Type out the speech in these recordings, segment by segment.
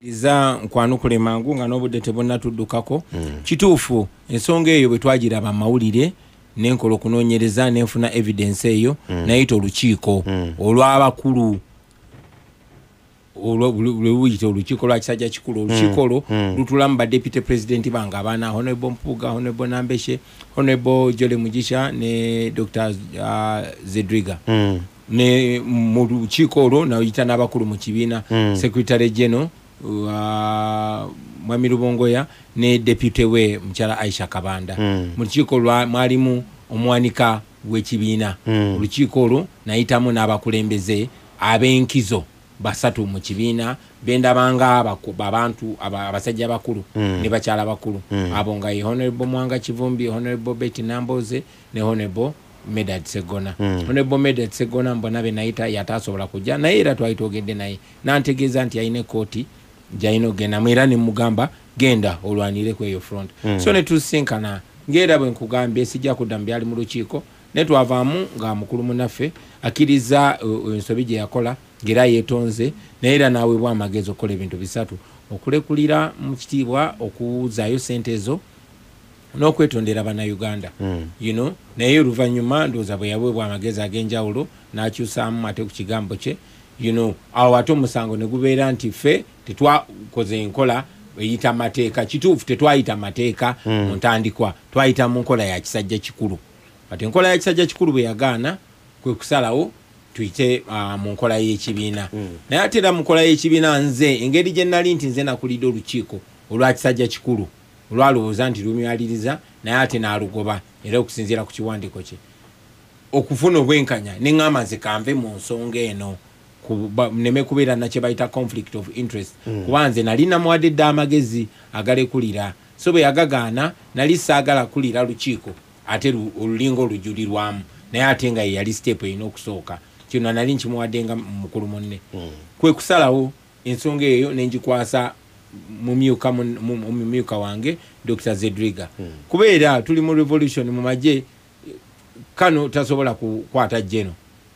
Iza nkwanukule mangu nga n'obudde tebunnatuddukako. Kituufu, ensonga eyo bwe twagiraba mawulire, nenkola okunoonyereza, nenfuna evidence eyo, nayita olukiiko olw'abakulu, lweyita olukiiko lwa kisajja kikulu. Olukiiko olwo lutulamu ba deputy president bange abaana, Honorable Mpuuga, Honorable Nambeshe, Honorable Jole Mugisha ne Dr Zedriga. Ne mu lukiiko olwo nayita n'abakulu mu kibiina, Secretary General Mwami Lubongoya ne deputy we mukyala Aisha Kabanda. Mu lukiiko mwalimu omuwanika w'ekibiina. Olukiiko olwo nayitamu n'abakulembeze ab'enkizo basatu mu kibiina bendabanga abantu abasajja abakulu ne bakyala bakulu. Abo nga ye Honorable Mwanga Kivumbi, Honorable Betty Namboze ne Honorable Medard Segona. Honorable Medard Segona mbona be nayita yatasobola kujja, naye era twali twogedde naye nantegeeza nti alina ekkooti gy'alina okugendamu, era ne mugamba genda olwanire ku eyo front. So ne tusinkana ng'era bwe nkugambye, sijja kudda mu byali mu lukiiko, ne twavaamu nga mukulu munnaffe akkiriza ensobi gye yakola, ng'era yeetonze, naye era n'aweebwa amagezi okukola ebintu bisatu: okulekulira mu kitiibwa, okuwuzaayo ssente ezo n'okwetondera Bannayuganda. Naye oluvannyuma ndowooza bwe yaweebwa amagezi ag'enjawulo n'akyusaamu ate ku kigambo kye, awo ate omusango ne gubeera nti ffe tetwakoze enkola eyita mateeka. Kituufu, tetwayita mateeka mu ntandikwa, twayita mu nkola ya kisajja kikulu. Kati enkola ya kisajja kikulu bwe yagaana, kwe kusalawo tuyite mu nkola y'ekibiina. Naye ate era mu nkola y'ekibiina, nze engeri gye nali nti nze nakulidde olukiiko olwa kisajja kikulu olwalowooza nti lumyaliriza, naye ate n'alugoba, era okusinziira ku kiwandiiko kye okufuna obwenkanya, ne ŋŋamba nze kanve mu nsonga eno nneme kubeera nakye bayita conflict of interest, kuba nze nali namuwadde dda amagezi agalekulira. So bwe yagagaana, nali saagala kulira lukiiko ate olulinga olujulirwamu, naye ate nga ye yali step erina okusooka. Kino nali nkimuwadde nga mukulu munne. Kwe kusalawo ensonga eyo nengikwasa mumyuka wange Dr Zedriga, kubeera tuli mu revolution mu magye, kano tasobola kukwata jeno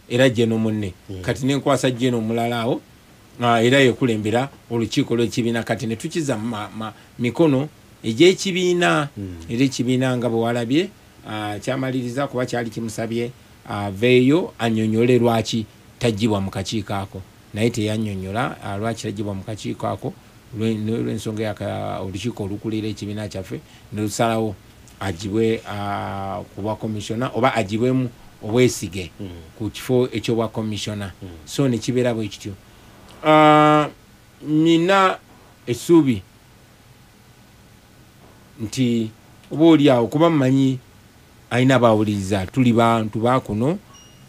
era jeno munne. Kati nenkwasa jeno omulala awo, era yekulembera olukiiko lw'ekibiina. Kati ne tukiza mikono egy'ekibiina. Era ekibiina nga bwe walabye, kyamaliriza kuba kyali kimusabye aveeyo annyonnyole lwaki tagibwa mu kakiiko ako, naye teyannyonnyola lwaki tagibwa mu kakiiko ako. Lw'ensonga olukiiko olukulira ekibiina kyaffe ne lusalawo agibwe ku bwa komisiona oba agibwemu obwesige ku kifo ekyobwa komisiona. So ne kibeera bwe kityo. Nina essuubi nti oba oli awo, kuba mmanyi alina bawuliriza, tuli bantu bakuno,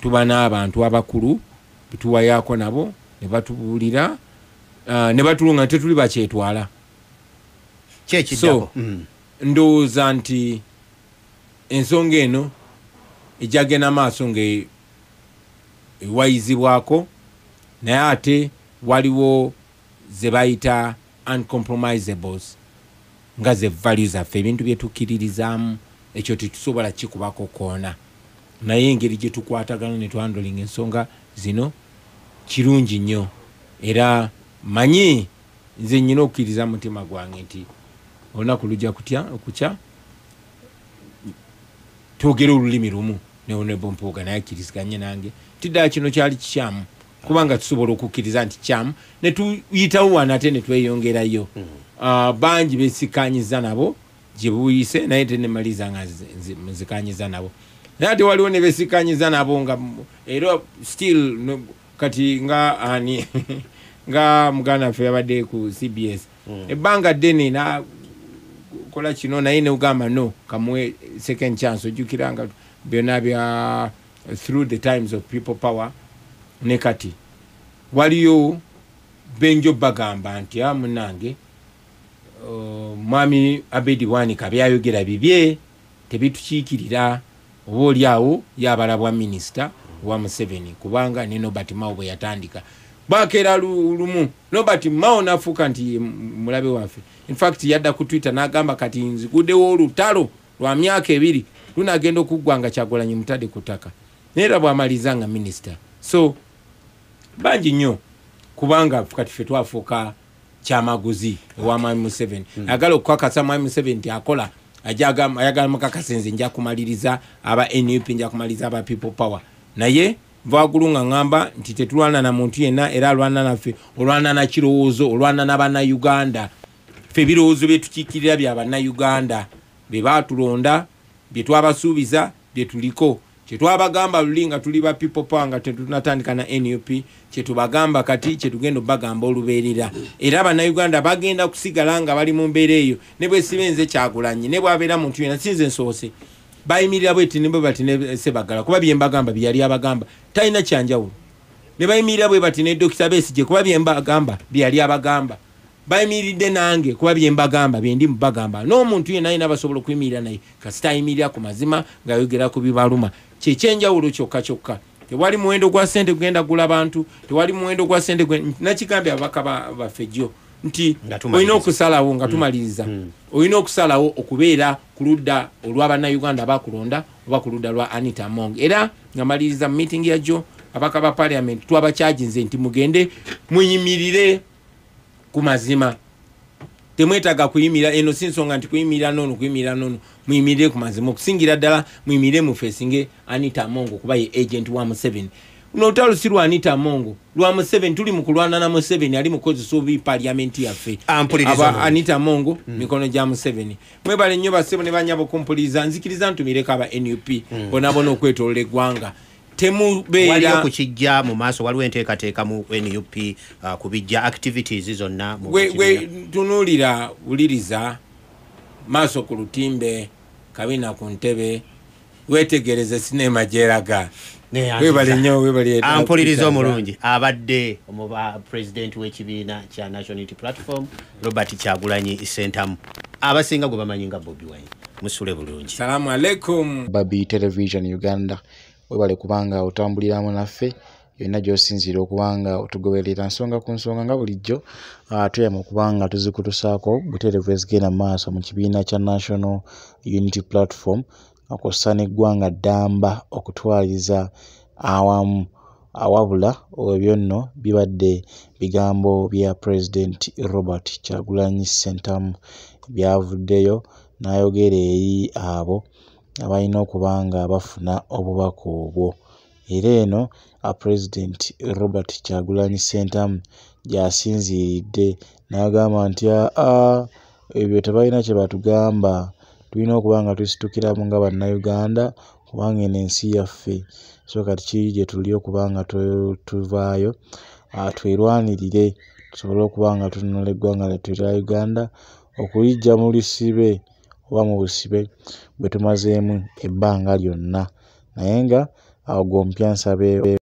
tuba n'abantu abakulu betuwayaako nabo ne batubuulira, ne batulunga tetuli bakyetwala. Kyekiddako. So ndowooza nti ensonga eno ejagenda maaso nga ewayizibwako, naye ate waliwo ze bayita uncompromisables, nga ze value zaffe, ebintu byetukkiririzaamu, ekyo tetusobola kikubako koona. Naye engeri gye tukwatagana ne twandolinga ensonga zino kirungi nnyo, era manyi nze nnyina okukkiriza mu mutima gwange nti olunaku lujja kutya okukya twogere olulimi lumu ne Honorable Mpuuga, naye akkiriziganye nange nti ddala kino kyali kikyamu, kubanga tusobola okukkiriza nti kyamu ne tuyitawo wano ate ne tweyongerayo. Bangi besikanyiza nabo gye buyise, naye tenemaliza nga nzikanyiza nabo, naye ate waliwo ne besikanyiza nabo nga era still no, kati nga ani nga muganda waffe yabadde ku CBS ebbanga ddene na kola kino, naye neugamba no kamuwe second chance. Ojjukira nga byonna bya through the times of People Power, ne kati waliyo benjo bagamba nti a munnange, mwami Abedi Bwanika byayogera bibye tebitukiikirira, oba oli awo yabala bwa minisita wa Museveni, kubanga ne Norbert Mao bwe yatandika bakeera lumu Norbert Mao nafuuka nti mulabe waffe. In fact yadda ku Twitter n'agamba kati nziguddewo olutalo lwa myaka 2 lunagenda okuggwa nga Kyagulanyi mutadde ku ttaka, naye era bw'amaliza nga minisita. So bangi nnyo, kubanga kati ffe twafuuka kyamaguzi ewa Mwami Museveni. Ayagala okukakasa Mwami Museveni nti akola, ayagala mukakasa nze nja kumaliriza aba NUP, nja kumaliriza aba People Power. Naye nva nga ŋŋamba nti tetulwana na muntu yenna, era alwana naffe olwana na kirowoozo, olwana na Bannayuganda. Ffe ebirowoozo bye tukiikirira bya Bannayuganda, bye baatulonda, bye twabasuubiza, bye tuliko. Kyetwabagamba luli nga tuli ba People Power nga tetunatandika na NUP, kyetubagamba kati, kyetugenda obbagamba olubeerera. Era Bannayuganda bagenda kusigala nga bali mu mbeera eyo, ne bwe siba nze Kyagulanyi, ne bw'abeera muntu yenna, sinze nsoose. Bayimirira bweti ne bwe bati ne Sebagala, kuba bye mbagamba bye yali abagamba, talina kyanjawulo. Ne bayimirira bwe bati ne Dr. Besigye, kuba bye mbagamba bye yali abagamba. Bayimiridde nange, kuba bye mbagamba bye ndi mubagamba. N'omuntu yenna alina basobola okuyimirira naye, kasita ayimirira ku mazima ng'ayogera ku bibaluma. Kyekyenjawulo kyokka kyokka. Tewali muwendo gwa ssente gugenda gula bantu, tewali muwendo gwa ssente nakigambye ababaka baffe jjo nti olina okusalawo nga tumaliriza. Olina okusalawo okubeera ku ludda olw'Abannayuganda abakulonda oba ku ludda lwa Anita Among. Era nga maliriza mu meeting ya jjo, ababaka ba parliament twabakyaginze nti mugende muyimirire ku mazima. Temwetaaga kuyimirira, eno si nsonga nti kuyimirira nono, kuyimirira nono, muyimirire ku mazima. Okusingira ddala muyimirire mufeesinge Anita Among kuba ye agent wa Museveni. Luno olutalo si lwa Anita Among, lwa Museveni. Tuli mu kulwana na Museveni ali mu kukozesa obubi parliament yaffe. Aba Anita Among mikono gya Museveni. Mwebale nnyo bassebo ne bannyabo kumpuliriza. Nzikiriza ntumireko aba NUP bonna bonna okwetoolola eggwanga. Temubeera waliwo kukijja mu maaso, waliwo enteekateeka mu NUP kubijja activities zonna mu we tunuulira, wuliriza maaso ku lutimbe, kabina ku ntebe, weetegereze sinema gyeraga. Webale nnyo, webale. Ampuliriza omulungi abadde omuba president w'ekibiina kya National Unity Platform Robert Kyagulanyi Ssentamu, abasinga gwe bamanyi nga Bobi Wine. Musule bulungi. Salamu alaikum. Babi Television Uganda, webale kubanga otambuliramu naffe yonna gy'osinziira okubanga otugoberera nsonga ku nsonga nga bulijjo. Tuyama okubanga tuzikutusaako butereevu ezigenda mu maaso mu kibiina kya National Unity Platform, kw'ossa n'eggwanga ddamba okutwaliza awamu. Awabula ebyo nno bibadde bigambo bya President Robert Kyagulanyi Ssentamu byavuddeyo n'ayogera eri abo abalina okuba nga bafuna obubaka obwo. Era eno President Robert Kyagulanyi Ssentamu gy'asinziiridde n'agamba nti aa ebyo tebalina kye batugamba, tulina okuba nga tusitukiramu nga Bannayuganda kubanga eno ensi yaffe. So kati kiri gye tuli okuba nga tuvaayo twerwanirire tusobole okuba nga tununula eggwanga lyattu erya Uganda okuliggya mu lusibe oba mu busibe bwe tumazeemu ebbanga lyonna. Naye nga awo gwe omupya nsabe.